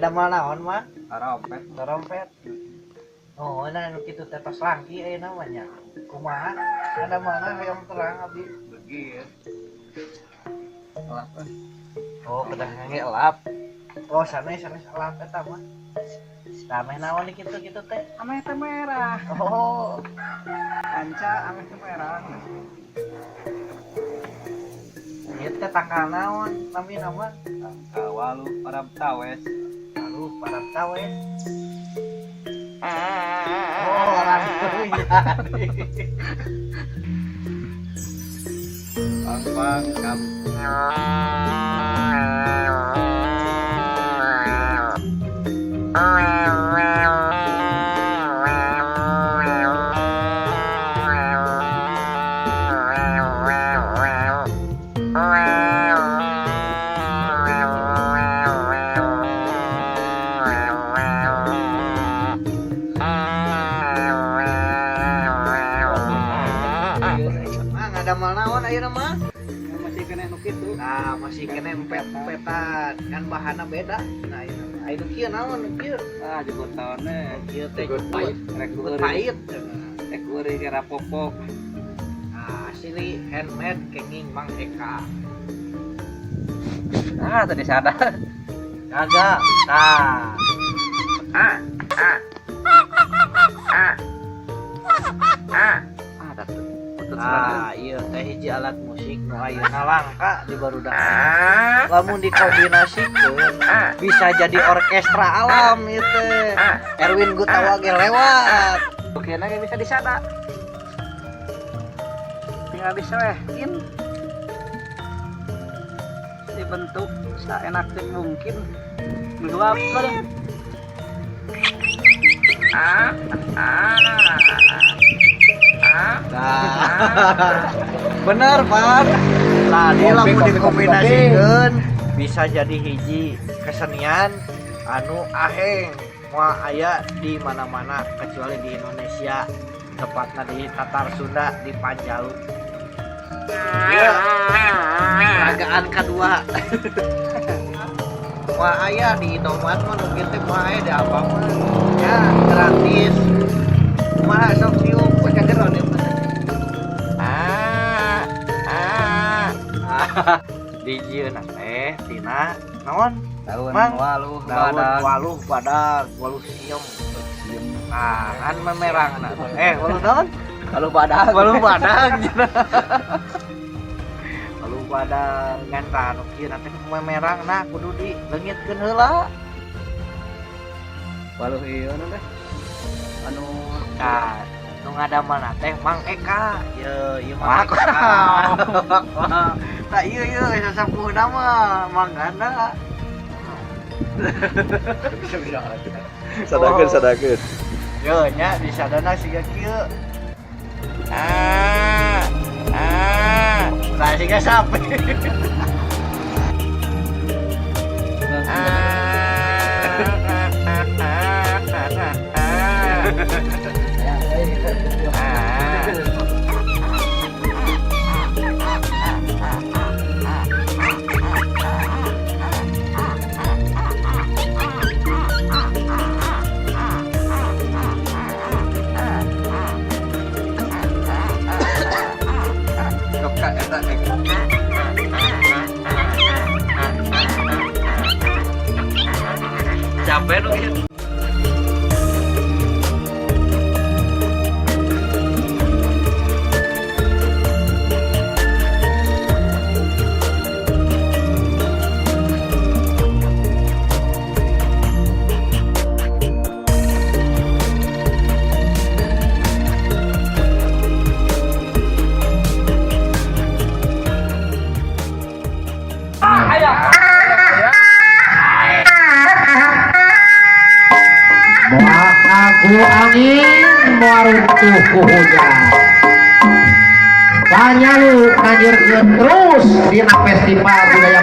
Ngadamel naon, Mang? Trompet. Trompet. Oh, nah nu kitu teh tos langki ayeuna mah nya. Kumaha? Ngadamel hoyong terang abdi. Begitu. Elap. Oh, kedah ngangge elap. Oh, sanes sanes elap eta mah. Tah meh naon kitu-kitu teh? Ameh teh merah. Oh, Anca ameh teh merah. Ieu teh tangkal naon namina mah? Tangkal walu parab tawes. Walu parab tawes. Oh, langsung jadi. Pang kam. Mang, ngadamel naon ayeuna mah? Masih kena nu kitu. Nah, masih kena empet-empetan. Kan bahanna beda. Nah, ayeuna mah. Ayeuna kieu naon nu kieu? Ah, jebot taonnya. Kieu teh Jebot pahit. Rek jebot eureun. Pahit. Rek eureun kira popok. Nah, asli handmade kenging Mang Eka. Ah, tadi sadar. Kagak. Nah. Ah, ah. Ah. Ah. Ah, dapet. Putut. Ah, iya teh hiji alat musik nu ayeuna langka di barudak. Lamun dikombinasikeun bisa jadi orkestra alam ieu teh. Erwin Gutawa ge lewat. Oke, nah bisa disada. Tinggal disewehin. Dibentuk seenak mungkin. Meluap kan. Ah, ah. Ah. Nah, bener, Pak. Tadi Kopi, lamun kopi, dikombinasikeun bisa jadi hiji kesenian anu aheng moal aya di mana-mana kecuali di Indonesia, tepatnya di Tatar Sunda di Panjalu. Ya, peragaan kedua. Moal aya di Indomaret mah nu kieu teh, moal aya di apa mah. Ya, gratis. Kumaha, sok tiup kageron ieu mah. Ah. Ah. Dijieunna teh tina naon? Daun Mang, waluh daun badak. Waluh badak, waluh siem. Nah, kan memerangna. Eh, waluh naon? Waluh badak. Waluh badak. Waluh badak ngan tah nu kieu teh memerangna kudu dileungitkeun heula. Waluh ieu nu teh. Anu. Nah, nu ngadamelna teh Mang Eka. Ye, ieu Mang Eka. Tah ieu ieu sasapuhna mah Mang Ganda. Bisa bisa. Sadakeun, sadakeun. Yo nya disadana siga kieu. Ah. Ah. Nah, siga sapi. Sok ka eta ek. Capek nu kieu. Moal aku angin, moal runtuh ku hujan. Panjalu nganyirkeun terus dina Festival Budaya.